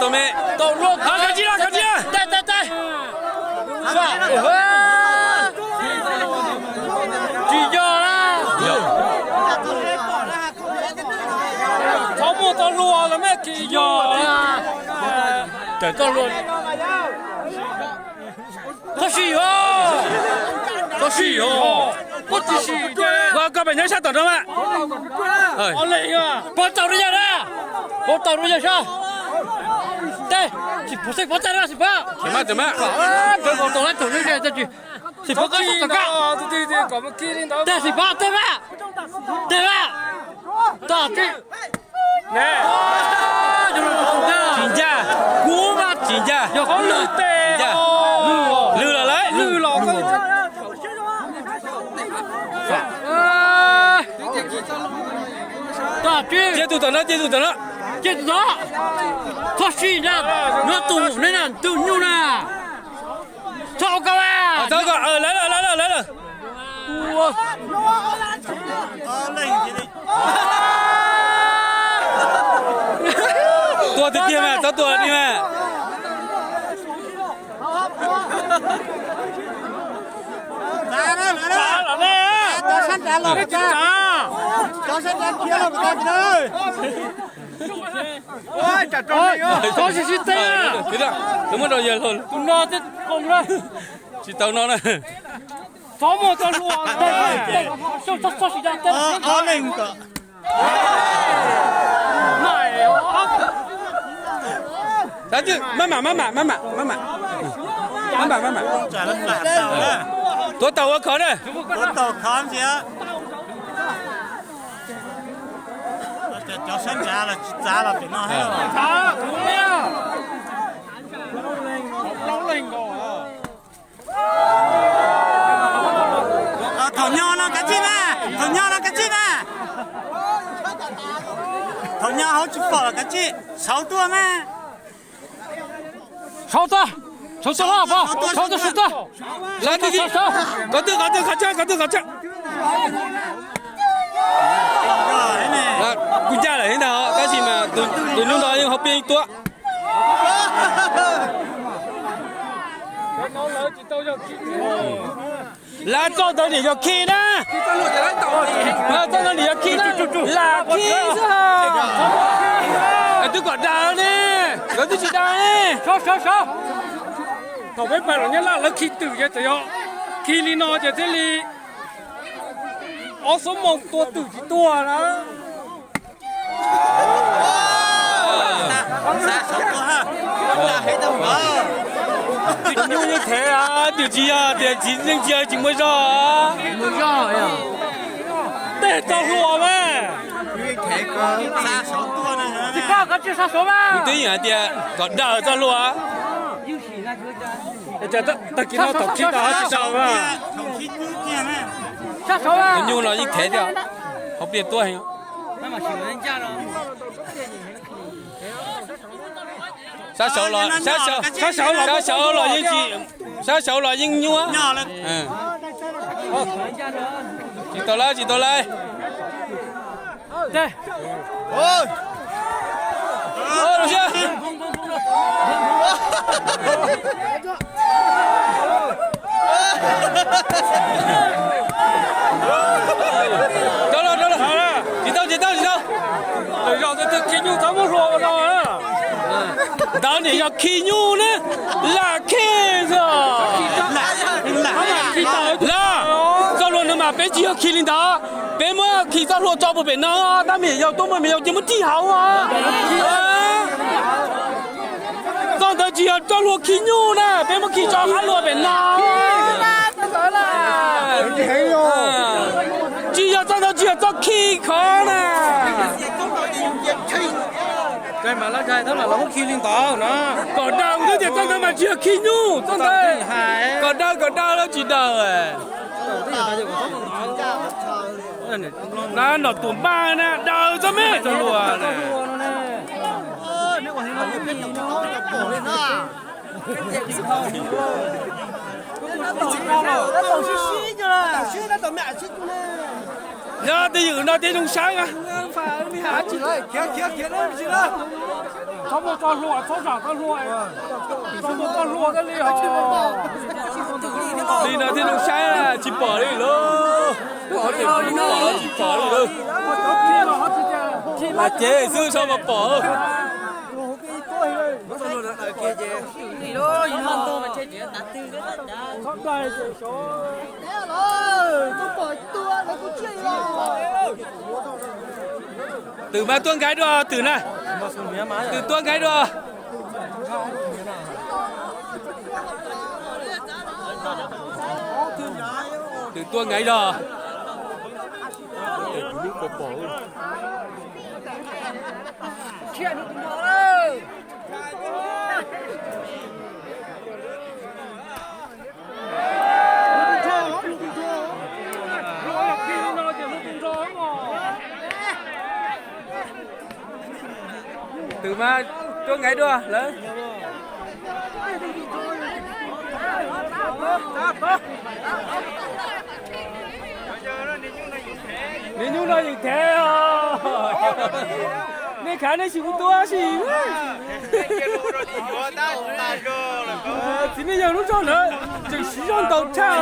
Tau me, tau luaj, kav tsij, kav tsij. Tsis yog na. Txhob muaj txoj hlua los mas tsis yog. Txhob sim os. Txhob sim os. Koj tsis sim, koj pem nyob sab tom no mas. Pov tau rau yawg na. Pov tau rau yawg sab. Tej, sim pov xeej pov tag na sim pov. Tej pov tau lab thaum lub ze tsis. Sim pov qab sab tom kab. Tej sim pov tej mas. Tej mas. Tsis ncaj, kuv mas tsis ncaj. Yog kuv lwj, lwj los lawm, lwj los. Cia tus tom no, cia tus tom no. Cia tus tom. Txhob sim na, nyob tus ne na, tus nyuj na. Txhob ua koj, lawv lawm, lawv lawm, lawv lawm. Tua tiag tiag mas, txhob tua li mas. Tsis tau no na. Txhob muaj txoj hlua. Maj mam, maj mam, maj mam, maj mam, maj mam, maj mam. Tuav taum ua khov na. Cov sab nrad los tsis txav los pem no. Thaum nyo no kav tsij na, thaum nyo no kav tsij na. Thaum nyo hauv tsis pom los kav tsij, sauv tuaj mas. Sauv tuaj, sauv tuaj, sauv tuaj, sauv tuaj. Qhov twg, qhov twg, qhov twg, qhov twg. Kuj ncaj lawm thiab ntag, tab sis mas tus hnub no yeej hauv pliaj yeej tuab. Lawv txoj ntawd niam yog khi na. Txoj ntawd niam yog khi na. Lam khi xwb. Twb kom daws ne, lawv twb tsis daws ne. Thaum peb pais los Nyab Laj lawv khi twm ces txawm yog khi li no ces thiaj li ob xuab moos tua twm tsis tuag na. Nyuj yeej thev, twm tsis yog tias tsis, yeej tsis yog tsis muaj zog. Tej txoj hlua mas. Kuv twb yeej hais tias kom daws txoj hlua. Tag kis no thaum khi tau tsis tau. Nyuj no yeej thev thiab, hauv pliaj tuab heev. Sab saud los, sab saud los yeej tsis, sab saud los yeej nyuaj. Tsis tau lawm, tsis tau lawm. Rov los, rov los. Tsis tau, tsis tau, tsis tau. Lwm zaus tus twg khi nyuj txhob muab hlua ua no. Ntawd niam yog khi nyuj na, lam khi xwb. Los, txoj hlua no mas peb tsis yog khi li ntawd, peb muab khi txoj hlua tso puag pem no, tab mas yog tuaj muaj me yau ces muab tig hauv. Txoj ntawd tsis yog txoj hlua khi nyuj na, peb muab khi tso qab hlua pem no. Tsis yog txoj ntawd, tsis yog txoj khi khov na. Kom daws xwb tias txoj ntawd mas tsis yog khi nyuj, txoj ntawd. Kom daws, kom daws los tsis daws. Na nom tuam npaj na, daws txoj me txoj hlua na. Yog twj ywm no thiaj zoo saib na. Txhob muaj txoj hlua, txhob zam txoj hlua, txhob muaj txoj hlua thiaj li ho. Li no thiaj zoo saib, tsis pom li lawm. Pom ces pom, tsis pom li lawm. Mas cev xwb tso mas pom. Twm mas tuaj nkaiv dua twm na. Twm tuaj nkaiv dua. Twm tuaj nkaiv dua. Twm mas tuaj nkaiv dua lawm. Niag nyuj no yeej thev os. Nej khav nej tsis kuv tua sis. Txiv neej yawg lub zog ntawd tseem siv zog ntaus tshaj.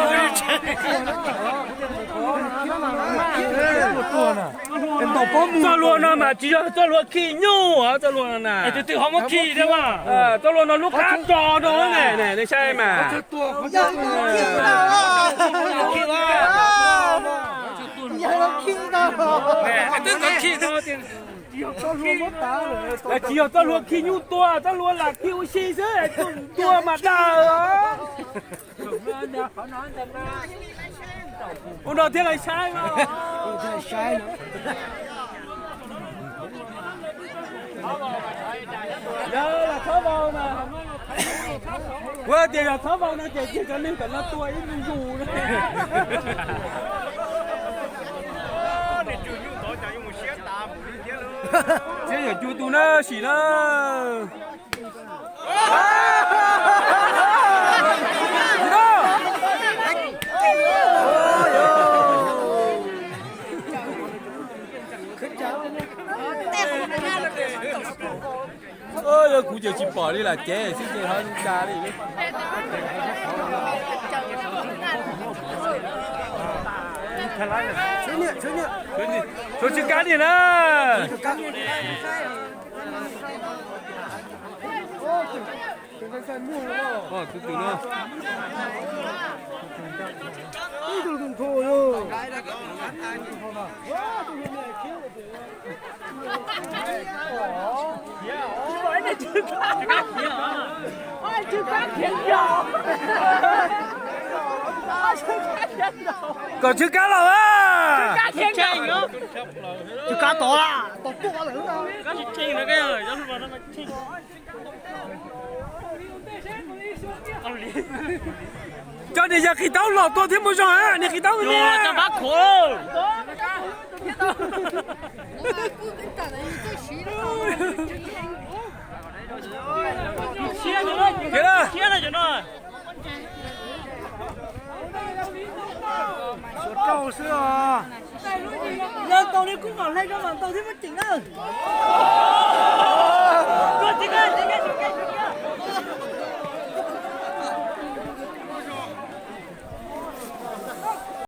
Txoj hlua no mas tsis yog txoj hlua khi nyuj, txoj hlua no na. Twb twb ho muab khi thiab mas. Txoj hlua no lub qab tso no ne, nej saib mas. Twb txoj khi no, tsis yog txoj hlua khi nyuj tua, txoj hlua lam khi ua si xwb, tua mas dag os. Ua no thiaj li saib, thiaj li saib no. Yog lam txhob vau mas, kuv tias yog txhob vau no ces cia cov neeg kom no tua ib zus zus na. Thiab yog cua tu na sim na. Yog kuv ces tsis pom li lam cev xwb ces ho da li. Tshuav tsw kab niag na. Tus twm no. Kom tsw kab los a. Tsw kab tod la. Cov niag yawg qhis taub los tua thiab mus zog, niag qhis taub ne. Rau xwb os. Yog tau li kuj mam hle rau mam tau thiab muab ceem na.